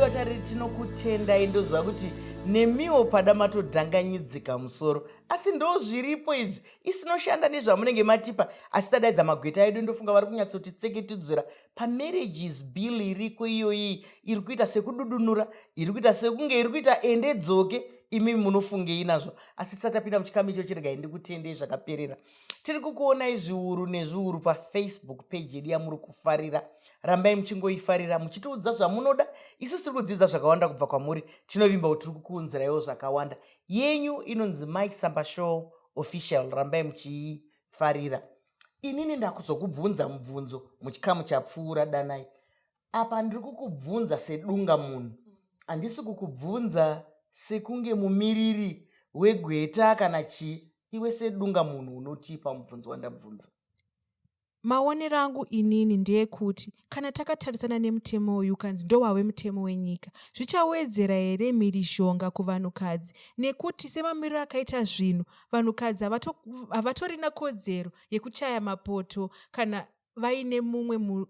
Vatariri, tinokutendai. Ndoziva kuti nemiwo pada matodhanganyidzika musoro, asi ndo zviripo izvi. Isinoshanda nezvamunenge matipa, asi tadaidza magweta edu. Ndofunga vari kunyatsotitseketedzera paMarriages Bill iriko iyoyi, iri kuita sekududunura, iri kuita sekunge iri kuita ende dzoke. Imimi munofungei nazvo? Asi tisati tapinda muchikamu icho, chiregai ndikutendei zvakaperera. Tiri kukuonai zviuru nezviuru paFacebook page yedu yamuri kufarira. Rambai muchingoifarira, muchitiudza zvamunoda. Isu tiri kudzidza zvakawanda kubva kwamuri. Tinovimba kuti tiri kukuunziraiwo zvakawanda. Yenyu inonzi Mike Samba Show Official. Rambai muchiifarira. Inini ndakuzokubvunza mubvunzo muchikamu chapfuura, Danai. Apa ndiri kukubvunza sedunga munhu, handisi kukubvunza sekunge mumiriri wegweta kana chii. Iwe sedunga munhu, unotipa mubvunzo wandabvunza? Maonero angu inini ndeyekuti kana takatarisana nemutemo uyu, ukanzi ndowave mutemo wenyika, zvichawedzera here mhirizhonga kuvanhukadzi? Nekuti semamiriro akaita zvinhu, vanhukadzi havatorina kodzero yekuchaya mapoto kana vaine mumwe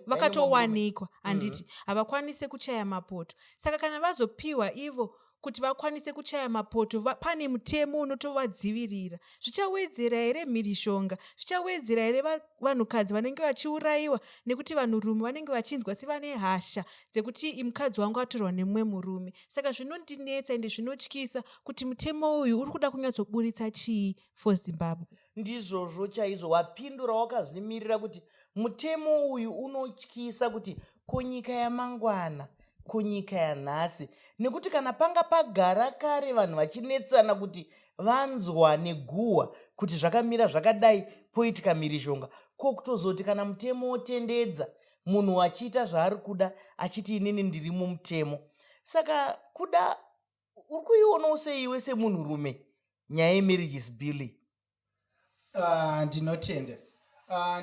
vakatowanikwa, handiti? Havakwanise kuchaya mapoto. Saka kana vazopiwa ivo kuti vakwanise kuchaya mapoto, pane mutemo unotovadzivirira, zvichawedzera here mhirizhonga? Zvichawedzera here vanhukadzi vanenge vachiurayiwa nekuti vanhurume vanenge vachinzwa sevane hasha dzekuti mukadzi wangu atorwa nemumwe murume? Saka zvinondinetsa ende zvinotyisa kuti mutemo uyu uri kuda kunyatsoburitsa chii for Zimbabwe. Ndizvozvo chaizvo. Wapindura wakazvimirira kuti mutemo uyu unotyisa, kuti ko nyika yamangwana, ko nyika yanhasi? Nekuti kana panga pagara kare vanhu vachinetsana kuti vanzwa neguhwa kuti zvakamira zvakadai, poitika mhirizhonga, ko kutozoti kana mutemo wotendedza munhu achiita zvaari kuda, achiti inini ndiri mumutemo? Saka kuda uri kuionawo seiwe semunhurume nyaya yeMarriages Bill? Ndinotenda.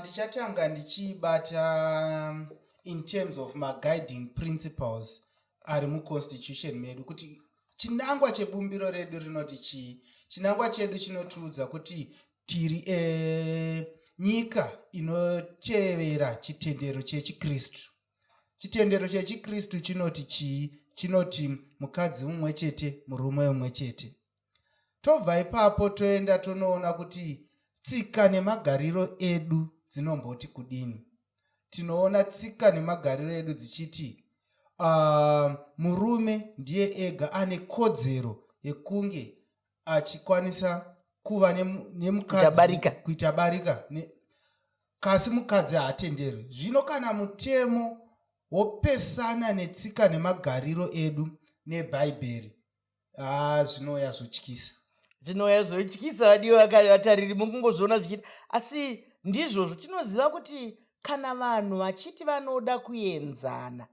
Ndichatanga ndichibata in terms of maguiding principles ari muconstitution medu, kuti chinangwa chebumbiro redu rinoti chii. Chinangwa chedu chinotiudza kuti tiri nyika inotevera chitendero chechiKristu. Chitendero chechiKristu chinoti chii? Chinoti mukadzi mumwe chete, murume mumwe chete. Tobva ipapo toenda tonoona kuti tsika nemagariro edu dzinomboti kudini. Tinoona tsika nemagariro edu dzichiti murume ndiye ega ane kodzero yekunge achikwanisa kuva nemukadzi, kuita barika, kasi mukadzi haatenderwi. Zvino kana mutemo wopesana netsika nemagariro edu neBhaibheri, haa, zvinouya zvotyisa. Zvinouya zvotyisa. Vadiwa vatariri, mukungozviona zvichiita, asi ndizvozvo. Tinoziva kuti kana vanhu vachiti vanoda kuenzana,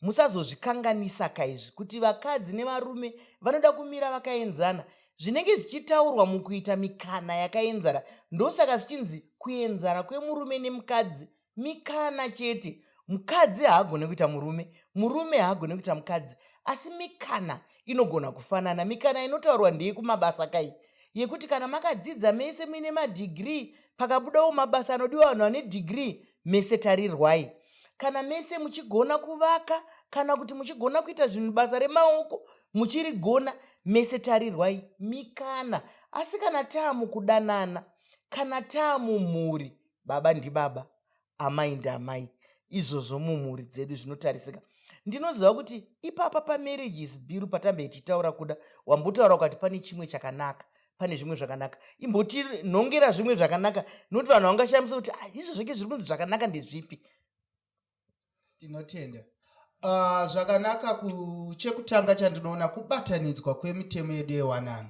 musazozvikanganisa kaizvi, kuti vakadzi nevarume vanoda kumira vakaenzana, zvinenge zvichitaurwa mukuita mikana yakaenzana. Ndosaka zvichinzi kuenzana kwemurume nemukadzi mikana chete. Mukadzi haagone kuita murume, murume haagone kuita mukadzi, asi mikana inogona kufanana. Mikana inotaurwa ndeyekumabasa kai, yekuti kana makadzidza mese muine madhigirii, pakabudawo mabasa anodiwa vanhu vane dhigirii, mese tarirwai. Kana mese muchigona kuvaka, kana kuti muchigona kuita zvinhu, basa remaoko muchirigona, mese tarirwai, mikana. Asi kana taamukudanana, kana taamumhuri, baba ndibaba, amai ndiamai. Izvozvo mumhuri dzedu zvinotarisika. Ndinoziva kuti ipapa paMarriages Bill patambe tichitaura, kuda wambotaura ukati pane chimwe chakanaka, pane zvimwe zvakanaka. Imbotinhongera zvimwe zvakanaka, nokuti vanhu vangashamisa kuti, ah, izvo zveke zviri kunzi zvakanaka ndezvipi? Tinotenda. Zvakanaka, chekutanga chandinoona kubatanidzwa kwemitemo yedu yewanano.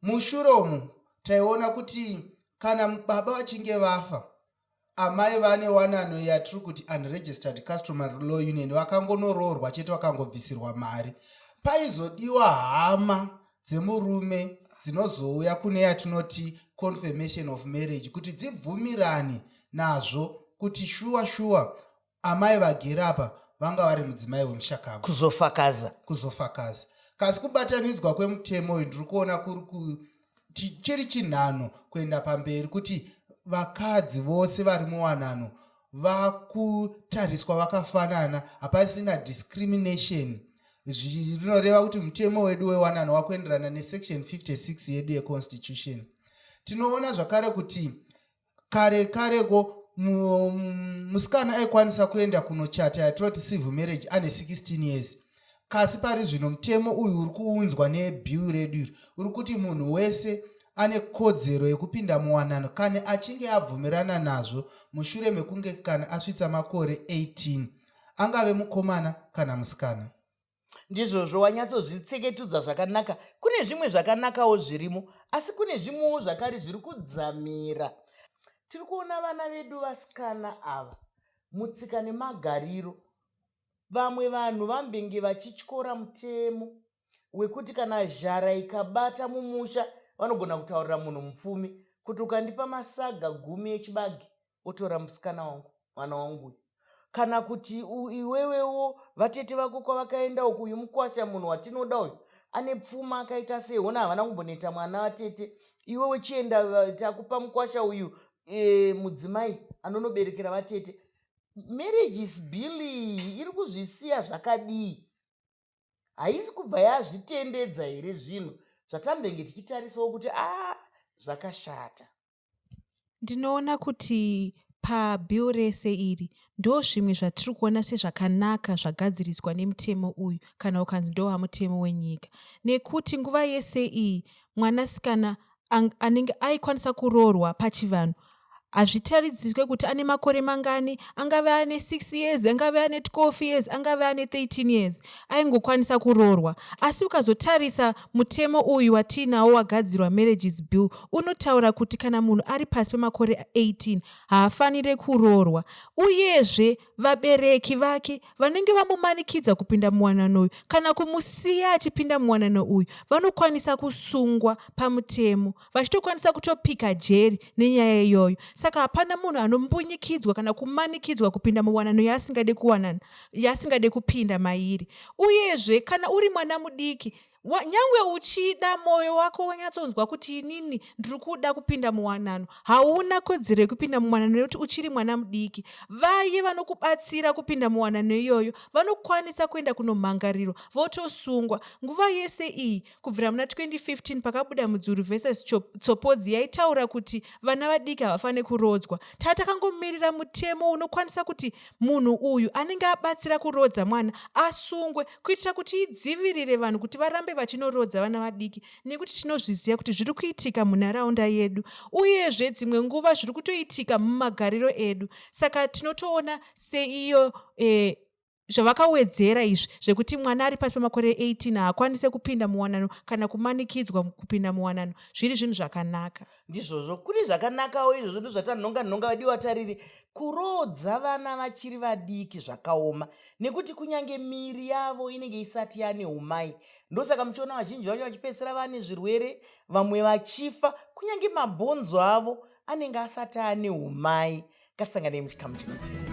Mushure umu taiona kuti kana baba vachinge vafa, amai vane wanano yatiri kuti unregistered customary law union, vakangonoroorwa chete, vakangobvisirwa mari, paizodiwa hama dzemurume dzinozouya kune yatinoti confirmation of marriage, kuti dzibvumirane nazvo kuti shuwa shuwa amai vagere apa vanga vari mudzimai wemushakavo. Kuzofakaza. Kuzofakaza. Kasi kubatanidzwa kwemutemo uyu ndiri kuona kuri chiri chinhano kuenda pamberi, kuti vakadzi vose vari muwanano Vakutariswa vakafanana, hapasina discrimination. Zvinoreva kuti mutemo wedu wewanano wakuenderana nesection 56 yedu yeconstitution. Tinoona zvakare kuti kare kareko musikana aikwanisa kuenda kunochata yatinoti civil marriage ane 16 years, kasi pari zvino mutemo uyu uri kuunzwa nebill redu iri uri kuti munhu wese ane kodzero yekupinda muwanano kana achinge abvumirana nazvo mushure mekunge kana asvitsa makore 18, angave mukomana kana musikana. Ndizvozvo, wanyatsozvitseketudza zvakanaka. Kune zvimwe zvakanakawo zvirimo, asi kune zvimwewo zvakare zviri kudzamira. Tiri kuona vana vedu vasikana ava mutsika nemagariro, vamwe vanhu vambenge vachityora mutemo wekuti kana zhara ikabata mumusha, vanogona kutaurira munhu mupfumi kuti ukandipa masaga 10 echibage, otora musikana wangu, mwana wangu uyu, kana kuti iwewewo vatete vako kwavakaenda uku, uyu mukwasha munhu watinoda uyu, ane pfuma, akaita sei, hona havana kumboneta mwana vatete, iwewe chienda, takupa mukwasha uyu, mudzimai anonoberekera vatete. Marriages Bill iyi iri kuzvisiya zvakadii? Haisi kubva yazvitendedza here zvinhu zvatambenge tichitarisawo kuti a zvakashata? Ndinoona kuti pabill rese iri ndo zvimwe zvatiri kuona sezvakanaka zvagadziriswa nemutemo uyu, kana ukanzi ndowamutemo wenyika, nekuti nguva yese iyi mwanasikana anenge aikwanisa kuroorwa pachivanhu, hazvitaridziswe kuti ane makore mangani, angave ane 6 years, angave ane 12 years, angave ane 13 years, aingokwanisa kuroorwa. Asi ukazotarisa mutemo uyu watiinawo wagadzirwa, Marriages Bill, unotaura kuti kana munhu ari pasi pemakore 18 haafaniri kuroorwa. Uyezve vabereki vake vanenge vamumanikidza kupinda muwanano uyu kana kumusiya achipinda muwanano uyu vanokwanisa kusungwa pamutemo, vachitokwanisa kutopika jeri nenyaya iyoyo. Saka hapana munhu anombunyikidzwa kana kumanikidzwa kupinda muwanano yaasingade kuwanana, yaasingade kupinda mairi. Uyezve kana uri mwana mudiki, nyangwe uchida, mwoyo wako wanyatsonzwa kuti inini ndiri kuda kupinda muwanano, hauna kodzero yekupinda muwanano nekuti uchiri mwana mudiki. Vaye vanokubatsira kupinda muwanano iyoyo vanokwanisa kuenda kunomhangarirwa votosungwa. Nguva yese iyi, kubvira muna 2015 pakabuda Mudzuru versus Tsopodzi yaitaura kuti vana vadiki havafaniri kurodzwa, taa takangomirira mutemo unokwanisa kuti munhu uyu anenge abatsira kurodza mwana asungwe, kuitira kuti idzivirire vanhu kuti varambe vachinorodza vana vadiki, nekuti tinozviziva kuti zviri kuitika munharaunda yedu, uyezve dzimwe nguva zviri kutoitika mumagariro edu. Saka tinotoona seiyo zvavakawedzera izvi zvekuti mwana ari pasi pemakore 18 haakwanise kupinda muwanano kana kumanikidzwa kupinda muwanano zviri zvinhu zvakanaka. Ndizvozvo, kuri zvakanakawo izvozvo. Ndo zvatanhonga nhonga, vadiwa tariri. Kuroodza vana vachiri vadiki zvakaoma, nekuti kunyange miri yavo inenge isati yane umai. Ndosaka muchiona vazhinji vacho vachipedzisira vane zvirwere, vamwe vachifa, kunyange mabhonzo avo anenge asati ane umai. Ngatisanganei muchikamu chinotevera.